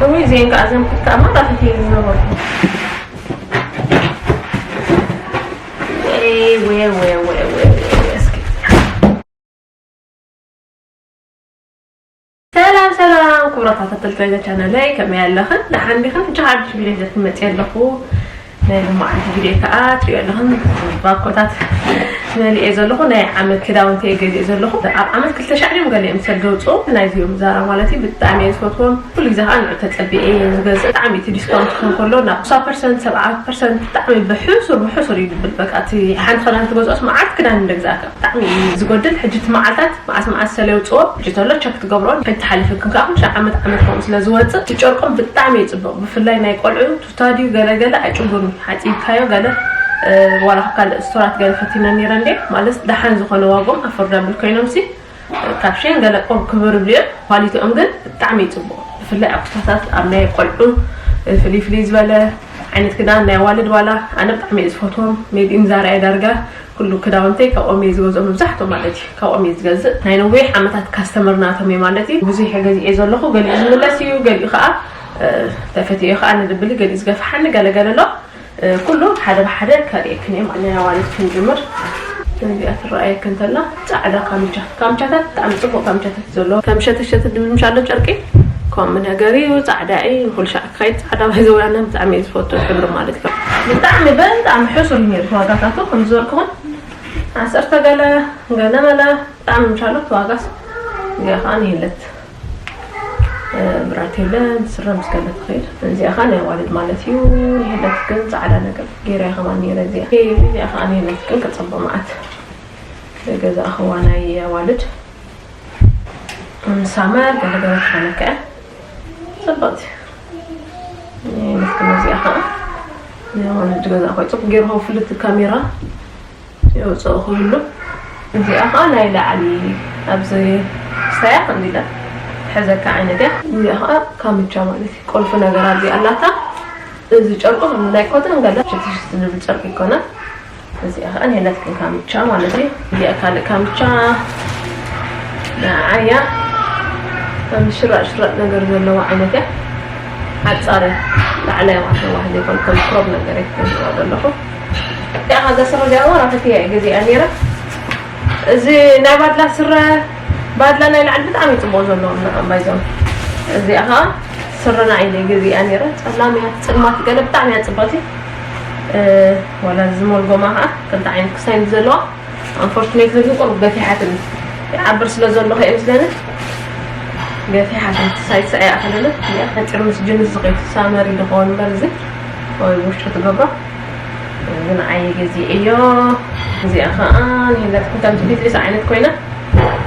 ወይ ዜን ከኣ ዘምክት ከኣ ማራ ፈትየ ዝነበርኩ። ወይ፣ ወይ፣ ወይ፣ ወይ፣ ወይ፣ ወይ፣ እስኪ። ሰላም፣ ሰላም፣ ክቡራት ተኸታተልቲ ናይዛ ቻነለይ፣ ከመይ ኣለኽን? ደሓን ዲኽን? ሕጂ ሓድሽ ቪድዮ ሒዘ መፂአ ኣለኹ። ናይ ሎማዓንቲ ቪድዮ ከኣ ትሪኦ ኣለኽን፣ ባኮታት መሊኤ ዘለኹ፣ ናይ ዓመት ክዳውንቲ እየ ገዚኤ ዘለኹ። ኣብ ዓመት ክልተ ሻዕ ድዮም ገሊኦም ሰብ ዘውፅኡ፣ ናይዚኦም ዛራ ማለት እዩ። ብጣዕሚ እየ ዝፈትዎም። ኩሉ ግዜ ከኣ ንዑ ተፀቢኤ እየ ዝገዝእ። ብጣዕሚ እቲ ዲስካውንት ክኾን ከሎ ናብ ሓምሳ ፐርሰንት፣ ሰብዓ ፐርሰንት ብጣዕሚ ብሕሱር፣ ብሕሱር እዩ ዝብል። በቃ እቲ ሓንቲ ክዳን ትገዝኦስ መዓት ክዳን እንደግዛእካ። ብጣዕሚ እዩ ዝጎድል። ሕጂ እቲ መዓልታት መዓስ መዓስ ሰለ የውፅኦ፣ ሕጂ ተሎ ቸክ ትገብሮን፣ ሕጂ ተሓሊፍክን ከኣ ኩሉ ዓመት ዓመት ከምኡ ስለ ዝወፅእ፣ እቲ ጨርቆም ብጣዕሚ እዩ ፅቡቕ። ብፍላይ ናይ ቆልዑ ቱታ ድዩ ገለ ገለ ኣይጭጉርን። ሓፂብካዮ ገለ፣ እ፣ ዋላ ካብ ካልእ ስቶራት ገለ ፈቲነ ነይረ እንዴ፣ ማለት ደሓን ዝኾነ ዋጎም ኣፎርዳብል ኮይኖም ሲ፣ ካብ ሸን ገለ ቆብ ክብር ብልዮ፣ ኳሊቲኦም ግን ብጣዕሚ እዩ ፅቡቕ። ብፍላይ ኣብ ኩታታት፣ ኣብ ናይ ቆልዑ፣ እ፣ ፍልይ ፍልይ ዝበለ ዓይነት ክዳን ናይ ኣዋልድ ዋላ ኣነ ብጣዕሚ እየ ዝፈትዎም። ሜድ ኢን ዛራ እየ ዳርጋ ኩሉ ክዳውንተይ ካብኦም እየ ዝገዝኦ፣ መብዛሕትኦም ማለት እዩ ካብኦም እየ ዝገዝእ። ናይ ነዊሕ ዓመታት ካስተመር ናቶም እየ ማለት እዩ። ብዙሕ ገዚኤ ዘለኹ፣ ገሊኡ ዝምለስ እዩ፣ ገሊኡ ከዓ፣ እ፣ ተፈትዮ ከዓ ንድብል፣ ገሊኡ ዝገፍሓኒ ገለገለ ኣሎ። እ፣ ኩሉ ሓደ ብሓደ ከርእየክን እየ ማለት ናይ ኣዋልድ ክንጅምር። እዚኣ ትረኣየክን እንተላ ፃዕዳ ካምቻ፣ ካምቻታት ብጣዕሚ ፅቡቅ ካምቻታት ዘለዎ፣ ከም ሸተት ሸተት ድብል ምሻሎ ጨርቂ ከምኡ ነገር እዩ። ፃዕዳ እዩ፣ ንኩሉ ሻዕ ክኸይድ ፃዕዳ ባይዘወይ ኣነ ብጣዕሚ እየ ዝፈቱ ሕብሪ ማለት እዩ። ብጣዕሚ ብጣዕሚ ሕሱር እዩ ነይሩ ዋጋታቱ። ከም ዝበልኩኹም ዓሰርተ ገለ ገለ መለ ብጣዕሚ ምሻሎት ዋጋስ። እዚኣ ከዓ ንሄለት፣ እ፣ ብራቴለ ስረ ምስ ገለ ትኸይድ። እዚኣ ከዓ ናይ ኣዋልድ ማለት እዩ። ንሄለት ግን ፃዕዳ ነገር ገይረ ከማን ነይረ እዚኣ። እዚኣ ከዓ ንሄለት ግን ክፅብቕ መዓት ገዛእኽዋ ናይ ኣዋልድ። ሳመር ገለ ገለ ትኾነካ እያ። ፅብቕቲ። ንሄለት ግን እዚኣ ከዓ ናይ ኣዋልድ ገዛእኽዋ። ፅቡቅ ገይርኹም ፍልጥ ካሜራ የውፅኦ ክብሉ። እዚኣ ከዓ ናይ ላዕሊ ኣብዚ ክስታያ ከምዚ ኢላ ትሕዘካ ዓይነት እያ። እዚኣ ከዓ ካምቻ ማለት እዩ። ቁልፊ ነገር ኣብዚ ኣላታ። እዚ ጨርቁ ከም ናይ ኮተን ገለ ሽትሽት ዝብል ጨርቂ ይኮነ። እዚኣ ከዓ ንሄለትክን ካምቻ ማለት እዩ። እዚኣ ካልእ ካምቻ ንዓያ ከም ሽራጥ ሽራጥ ነገር ዘለዋ ዓይነት እያ። ሓጻር ላዕላይ ማለት ነው። ዋሕዚ ይኮን ከም ክሮብ ነገር እየ ዘለኹ። እዚኣ ከዛ ስረ እዚኣ እዋን ኣፈትያ እየ ገዚኣ ነይረ። እዚ ናይ ባድላ ስረ፣ ባድላ ናይ ላዕሊ ብጣዕሚ እዩ ጽቡቕ ዘሎ ንዓም ባይዞም። እዚኣ ኸዓ ስረ ንዓይ እየ ገዚኣ ነይረ። ጸላም እያ፣ ጽልማት ገለ ብጣዕሚ እያ ጽብቕቲ። እ፣ ዋላ እዚ ሞልጎማ ኸዓ ክልተ ዓይነት ክሳይን ዘለዋ። ኣንፎርቹኔትሊ ግን ቁሩብ ገፊሓትኒ። ይዓብር ስለ ዘለኹ እየ ምስለኒ። ገፊሓትኒ፣ ሳይዝ እያ ኣኸለለ። እዚኣ ሓጺር ምስ ጅንስ ዝኸይድ ሳመሪ ዝኸውን እምበር እዚ ወይ ውሽጢ ትገብሮ። እዚ ንዓይ ገዚኤዮ። እዚኣ ኸዓ ንሄለትኩም ከምቲ ፊትሊስ ዓይነት ኮይና፣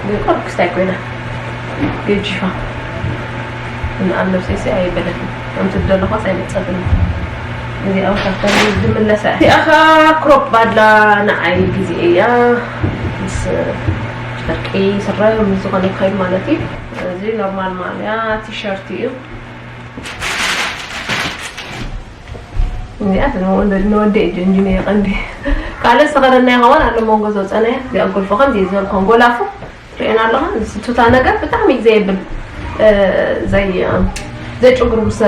ግን ቁሩብ ክስታይ ኮይና ገጂፋ። ንኣብ ነብሰይሲ ኣይበለትን። ከምቲ ዝደለኹስ ኣይመጸትኒ። እዚኣ እውን ካብተን ዝምለሳ እያ። እዚኣ ኸዓ ክሮፕ ባድላ ንዓይ ግዜኤያ። ምስ ጨርቂ ስረ ምስ ዝኾነ ክኸይድ ማለት እዩ። እዚ ኖርማል ማልያ ቲሸርት እዩ። እዚኣ ንወዲ፣ ንወዲ እዩ ጀንጅነ የቐንዲ። ካልእ ዝተኸደና ይኸውን ኣሎ መንጎ ዘውፀናያ። እዚኣ ጎልፎ ከምዚ ዝበልኮም ጎላፎ ትርእየን ኣለኻ። እዚ ቱታ ነገር ብጣዕሚ እዩ ዘየብል፣ እ፣ ዘይ-፣ ዘይጭጉር ምስ፣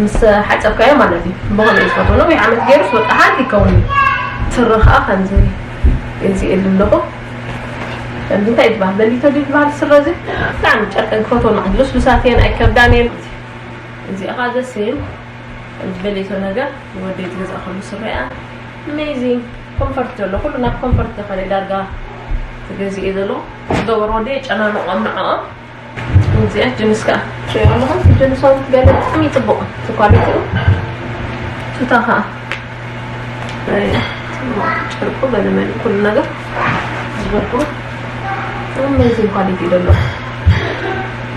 ምስ ሓፀብካዮ ማለት እዩ። ብኸመይ እዩ ዝፈትዎ? ነዊሕ ዓመት ገይሩስ በቃ ሓንቲ ይከውን እዩ። ስረ ኸዓ ከምዚ ገዚኤሉ ኣለኹ። ከምዚ እንታይ ዝበሃል? በሊቶ ድዩ ዝበሃል ስረ እዚ? ብጣዕሚ ጨርቀን ክፈትዎ፣ ልስሉሳት እየን፣ ኣይከብዳን እየን። እዚኣ ኸዓ ዘ ሴም። ከምዚ በሌቶ ነገር ንወደይ ዝገዛእኩሉ ስረ እያ። ኣሜዚንግ ኮምፈርት ዘሎ፣ ኩሉ ናብ ኮምፈርት ዝኸደ ዳርጋ ተገዚኤ ዘሎ። ዝገበሩ ወደይ የጨናንቖም ንዕኦም። እዚኣ ጅንስ ከኣ ትሪኦ ኣለኹም። ጅንስ እውን ገለ ብጣዕሚ እዩ ጽቡቕ እቲ ኳሊቲኡ። ቱታ ከኣ ጨርቁ ገለ መለ ኩሉ ነገር ዝበልኩ ኣሜዚንግ ኳሊቲ እዩ ዘሎ።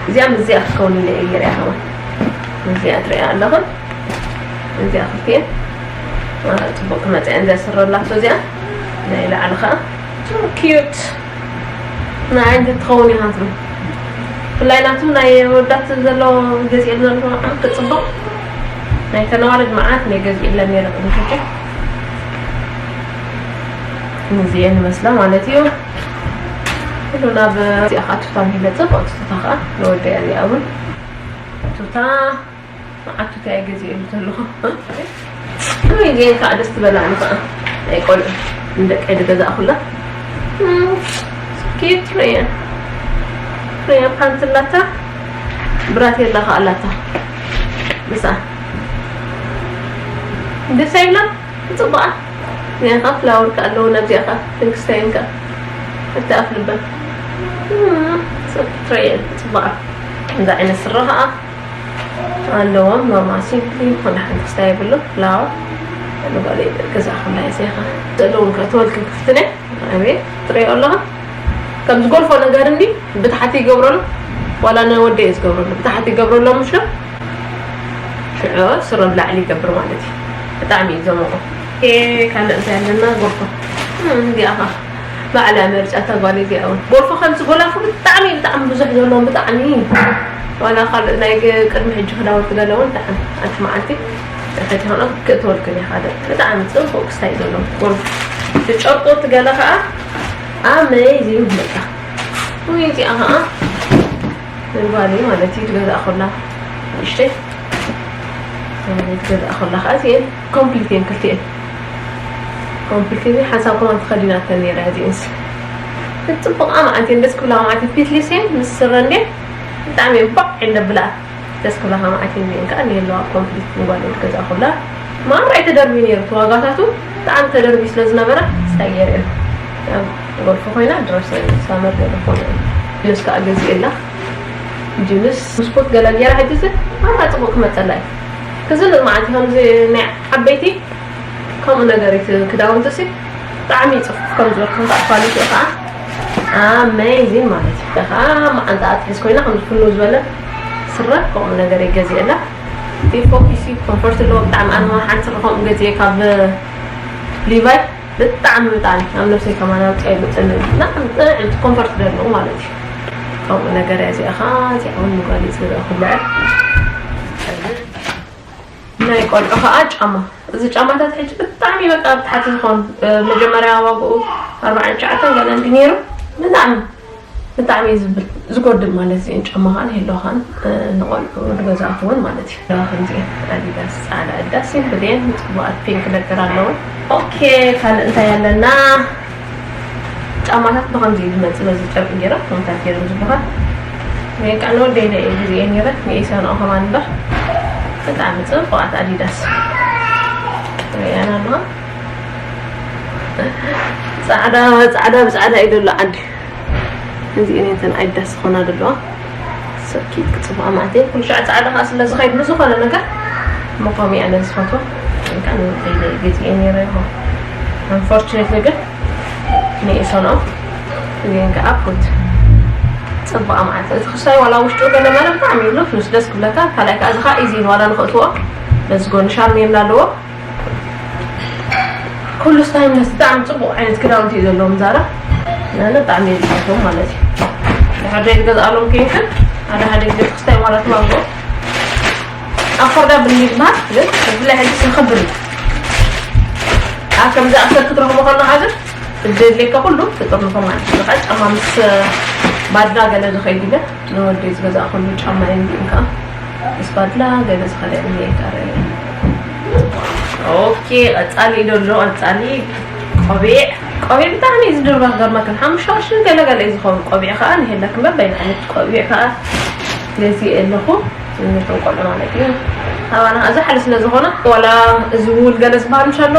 እዚኣ ምስዚኣ ክትከውን ኢለ እየ ገይረያ ከማን። ምስዚኣ ትሪኣ ኣለኽን። እዚኣ ክልቲኤን፣ አ፣ ጽቡቕ ክመጽእ እየ። እዚኣ ስረ ኣላቶ እዚኣ ናይ ላዕሊ ከኣ ሶ ኪዩት። ንዓይ እንተትኸውን ኢኻ ትብል። ብፍላይ ናቱ ናይ ወዳት ዘሎ ገዚኤን ዘሎ መዓት ጽቡቕ። ናይ ተነዋረድ መዓት ናይ ገዚኤለን ነይረ ቅድሚ ሕጂ። እዚኤን ይመስላ ማለት እዩ። ኩሉ ናብ እዚኣ ከኣ ቱታ ንሂለ ጽቡቕ ቱታ ከኣ ንወደይ እዚኣ እውን። ቱታ፣ መዓት ቱታ እየ ገዚኤሉ ዘለኹ። እዚኤን ከዓ ደስ ትበላኒ ከዓ። ናይ ቆልዑ ንደቀይ ዝገዛእኹላ። እም፣ ኪዩት ርእየን። ርእየን ፓንት ኣላታ። ብራቴላ ከዓ ኣላታ። ንሳ ደስ ኣይብላን? ጽቡቓ። እዚኣ ከዓ ፍላወር ከዓ ኣለዎ። ናብዚኣ ከዓ ፒንክ ስታይል ከዓ። እቲ ኣፍ ልበን። እም፣ ጽቡቕ ትርእየን። ጽቡቓ። ከምዚ ዓይነት ስረ ከዓ ኣለዎም። ኖርማል ሲምፕሊ፣ ኮነ ሓንቲ ክስታይ የብሉ። ፍላወር። ንጓለይ ገዛ ኩላ እዚኣ ከዓ። ዘለውን ከእተወልክን ክፍትነ። ኣቤት፣ ትርእዮ ኣለኻ? ከም ዝጎልፎ ነገር እንዲ ብታሕቲ ይገብረሉ። ዋላ ንወደይ እዩ ዝገብረሉ። ብታሕቲ ይገብረሉ ምሽ ነው? ሽዑ ስረ ብላዕሊ ይገብር ማለት እዩ። ብጣዕሚ እዩ ዘመቑ። ኤ፣ ካልእ እንታይ ኣለና? ጎልፎ። እም፣ እንዲኣ ኸዓ ባዕላ መርጫ እታ ጓል እዚኣ እውን። ጎልፎ ከም ዝጎላፉ ብጣዕሚ፣ ብጣዕሚ ብዙሕ ዘለዎም ብጣዕሚ። ዋላ ካልእ ናይ ግ-፣ ቅድሚ ሕጂ ክዳውንቲ ገለ እውን ብጣዕሚ ኣንቲ መዓልቲ ተፈቲሖም ክእተወልክን እየ ሓደ። ብጣዕሚ ጽቡቕ ክስታይ ዘለዎም ጎልፎ። እቲ ጨርቁ እቲ ገለ ኸዓ ኣሜዚንግ በቃ። ውይ፣ እዚኣ ኸዓ ንጓለይ ማለት እዩ ትገዛእ ከላ ንእሽተይ። ትገዛእ ከላ ከዓ እዚኤን ኮምፕሊት እየን ክልቲኤን። ኮምፕሊት እየን ሓንሳብ ከማን ተኸዲናተን ነይራ እዚኤንስ። ጽቡቓ መዓት እየን ደስ ክብላ መዓት እየን ፊትሊስ እየን ምስ ስረ እንድየን ብጣዕሚ እየን ባዕ እየን ደብላ። ደስ ክብላ መዓት እየን እዚኤን ከዓ እኒሀለዋ ኮምፕሊት ንጓለይ ዝገዛእኩላ። ማራ እዩ ተደርቢ ነይሩ እቲ ዋጋታቱ ብጣዕሚ ተደርቢ ስለ ዝነበረ ስታየር እየን። ኣብ ጎልፎ ኮይና ድረስ ሳመር ገለ ኮነ ጅንስ ከዓ ገዚእላ። ጅንስ ስፖርት ገለ ገይራ ሕጂ እዚ ኣታ ጽቡቅ ክመጸላ እዩ። ክዝንጥ ማለት እዩ። ከምዚ ናይ ዓበይቲ ከምኡ ነገር እዩ እቲ ክዳውንቲ ሲ ብጣዕሚ እዩ ጽፉፍ ከም ዝበልኩም ከዓ ኳሊቲ ከዓ ኣሜዚን ማለት እዩ። ከዓ መዓንጣ ኣትሒዝ ኮይና ከም ዝፍኑ ዝበለ ስረ ከምኡ ነገር እዩ ገዚእላ። እቲ ፎኪስ እዩ ኮንፈርት ኣለዎ ብጣዕሚ። ኣነ ሓንቲ ስረ ከምኡ ገዚኤ ካብ ሊቫይ ብጣዕሚ፣ ብጣዕሚ ኣብ ነብሰይ ከማን ኣውፅኣ ይመፀኒ። ብጣዕሚ ጥዕምቲ ኮንፈርት ዘለዎ ማለት እዩ። ከምኡ ነገር እያ እዚኣ ኸዓ፣ እዚኣ እውን ንጓል እዩ ዝገዛእኩላ። ናይ ቆልዑ ኸዓ ጫማ። እዚ ጫማታት ሕጂ ብጣዕሚ በቃ ኣብ ታሕቲ ዝኾን፣ እ፣ መጀመርያ ዋግኡ ኣርባዓን ትሽዓተን ገለ እንዲ ነይሩ። ብጣዕሚ ብጣዕሚ እዩ ዝብል፣ ዝጎድል ማለት እዩ። ጫማ ኸዓ ንሄሎ ኸዓ፣ እ፣ ንቆልዑ ዝገዛእኩ እውን ማለት እዩ። ከምዚ ኣዲዳስ ፃዕዳ ኣዲዳስ ሲምፕል እየን፣ ፅቡቓት ፒንክ ነገር ኣለዎ። ኦኬ፣ ካልእ እንታይ ኣለና? ጫማታት ብኸምዚ እዩ ዝመፅእ፣ በዚ ጨርቂ ገይሮም፣ ከምታት ገይሮም ዝበሃል። ወይ ከዓ ንወደይ ኢለ እየ ግዜአ ነይረ፣ ንኢሰንኦ ከማን እምበር። ብጣዕሚ ፅቡቓት ኣዲዳስ። ሪኣና ኣለኻ? ፃዕዳ፣ ፃዕዳ ብፃዕዳ እዩ ዘሎ ዓዲ። እዚኤን እተን ኣዲዳስ ዝኾና ዘለዋ። ሰኪት ክፅቡቓ ማለት እየ። ኩሉ ሻዕ ፃዕዳ ኸዓ ስለ ዝኸይድ ንዝኾነ ነገር መቆሚ ኣነ ዝፈትዎ። ግን ከዓ ንወደይ ኢለ እየ ገዚኤ ነይረ ይኹን። ኣንፎርቹኔትሊ ግን ንኢሰንኦ እዚኤን ከዓ ፑት። ፅቡቓ ማለት እቲ ክስታይ ዋላ ውሽጡ ገለ መለ ብጣዕሚ እዩ ሉስ ምስ ደስ ክብለካ። ካልኣይ ከዓ እዚ ከዓ ኢዚ ዋላ ንኽእትዎ በዚ ጎኒ ሻርሜላ ኣለዎ። ኩሉ ስታይምለስ ብጣዕሚ ፅቡቕ ዓይነት ክዳውንቲ እዩ ዘለዎም ዛራ። ኣነ ብጣዕሚ እየ ዝፈትዎም ማለት እዩ። ሓደ ሓደ ገዝኣሎም ከይንክን ሓደ ሓደ ግዜ ክስታይ ማለት ዋግኡ ኣፎርዳብል ይበሃል፣ ግን ብፍላይ ሕጂ ዝኸብር እዩ። ኣብ ከምዚ ኣክሰል ክትረኽቦ ከለኻ ግን ዘድልየካ ኩሉ ትጥርንፎ ማለት እዩ። በቃ ጫማ ምስ ባድላ ገለ ዝኸይድ ኢለ ንወደይ ዝገዛእኩሉ ጫማ እዩ። እንዲኡ ከዓ ምስ ባድላ ገለ ዝኸደ እየ ይቀረ። ኦኬ፣ ቀጻሊ ደሎ፣ ቀጻሊ ቆቢዕ። ቆቢዕ ብጣዕሚ እዩ ዝድርባ፣ ክገርመክን ሓሙሽተ ቅርሺ ገለ ገለ እዩ ዝኸውን። ቆቢዕ ከዓ ንሄለክ እምበር፣ በይን ዓይነት ቆቢዕ ከዓ ገዚኤ ኣለኹ። ንቶም ቆልዑ ማለት እዩ። ኣባና እዚ ሓደ ስለ ዝኾነ፣ ዋላ እዚ ውል ገለ ዝበሃል ምሽ ኣሎ፣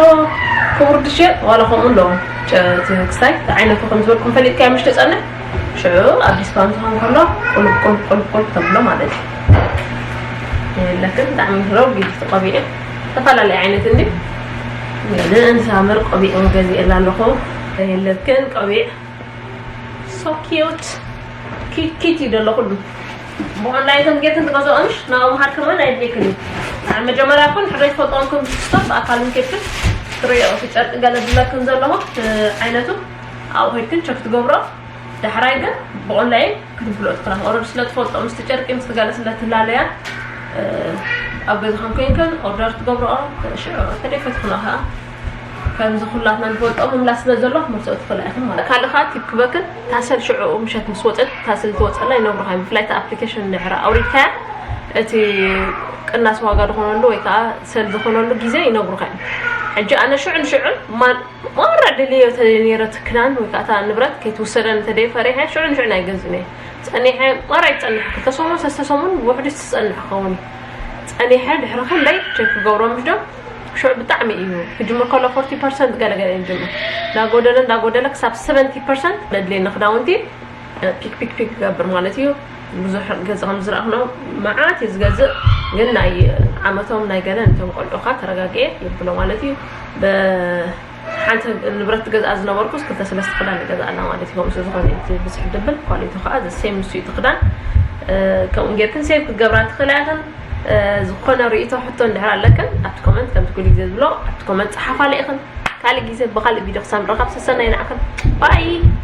ክቡር ድሽየጥ፣ ዋላ ከምኡ ኣለዎ። ጨ-፣ እቲ ክስታይ፣ እቲ ዓይነቱ ከም ዝበልኩም ፈሊጥካዮ ምሽ ትጸንሕ፣ ሽዑ ኣብ ዲስካውንት ክኾን ከሎ፣ ቁልፍ፣ ቁልፍ፣ ቁልፍ፣ ቁልፍ ተብሎ ማለት እዩ። የለክን፣ ብጣዕሚ ረጒድ እዩ እቲ ቆቢዕ። ዝተፈላለየ ዓይነት እንዲ፣ ገለ እንሳምር ቆቢዕ እውን ገዚኤላ ኣለኹ። የለክን ቆቢዕ። ሶ ኪዩት። ኪት፣ ኪት እዩ ዘሎ ኩሉ። ብኦንላይን ከም ጌርክን ትገዝኦ ምሽ፣ ናብኡ ምኻድ ከማን ኣየድልየክን እዩ። ኣብ መጀመርያ እኮ ንሕድረይ ትፈልጥኦም ከም ስቶር ብኣካል እውን ኬድክን ትርእዮ፣ እቲ ጨርቂ ገለ ዝብለክን ዘለኹ፣ እ፣ ዓይነቱ ኣብኡ ኬድክን ቸክ ትገብሮ። ዳሕራይ ግን ብኦንላይን ክትብልኦ ትኽእላ። ኦረዲ ስለ ትፈልጦ፣ ምስቲ ጨርቂ፣ ምስቲ ገለ ስለ ትላለያ፣ እ፣ ኣብ ገዛኽን ኮይንክን ኦርደር ትገብርኦ፣ ሽዑ ተደይ ፈቲኽንኦ ኸዓ፣ ከምዚ ኩላትና ንፈልጦ ምምላስ ስለ ዘሎ፣ ክትመልስኦ ትኽእላ ኢኽን ማለት። ካልእ ኸዓ ቲፕ ክበክን፣ ታሰል ሽዑ ምሸት ምስ ወፀት፣ ታሰል ትወፀላ ይነግሩኻ እዮም። ብፍላይ እታ ኣፕሊኬሽን እንድሕር ኣውሪድካያ፣ እቲ ቅናስ ዋጋ ዝኾነሉ ወይ ከዓ ሰል ዝኾነሉ ግዜ ይነግሩኻ እዮም። ሕጂ ኣነ ሽዑን ሽዑን ማን ማራ ድልዮ ተነይረ ክዳን ወይ ከዓ እታ ንብረት ከይትውሰደን እንተደይ ፈሪሐ ሽዑን ሽዑን ኣይገዝእን እየ። ፀኒሐ ማራ ይፀንሕ ክልተ ሰሙን ሰስተ ሰሙን ብውሕዱ ትፀንሕ ክኸውን እዩ። ፀኒሐ ድሕሪ ክንደይ ቸክ ክገብሮ ምሽ ዶ ሽዑ ብጣዕሚ እዩ ክጅምር ከሎ ፎርቲ ፐርሰንት ገለገለ ይጅምር እንዳጎደለ እንዳጎደለ ክሳብ ሰቨንቲ ፐርሰንት ለድልየኒ ክዳውንቲ ፒክ ፒክ ፒክ ክገብር ማለት እዩ። ብዙሕ ገዛ ከም ዝረኣኽኖ መዓት እዩ ዝገዝእ፣ ግን ናይ ዓመቶም ናይ ገለ ነቶም ቆልዑኻ ተረጋግኤ የብሎ ማለት እዩ። ሓንቲ ንብረት ገዝኣ ዝነበርኩስ ክልተ ሰለስተ ክዳን ገዝኣላ ማለት እዩ። ከምኡ ስለዝኾነ እቲ ብዝሕ ድብል ኳሊቲ ከዓ ሴም ንሱ እቲ ክዳን ከምኡ ጌርክን ሴም ክትገብራ ትኽእላ ኢኽን። ዝኾነ ርእይቶ ሕቶ እንድሕር ኣለክን ኣብቲ ኮመንት ከምቲ ኩሉ ግዜ ዝብሎ ኣብቲ ኮመንት ፀሓፋለ ኢኽን። ካልእ ግዜ ብካልእ ቪድዮ ክሳብ ንረኸብ ሰሰና ይንዓኽን። ባይ።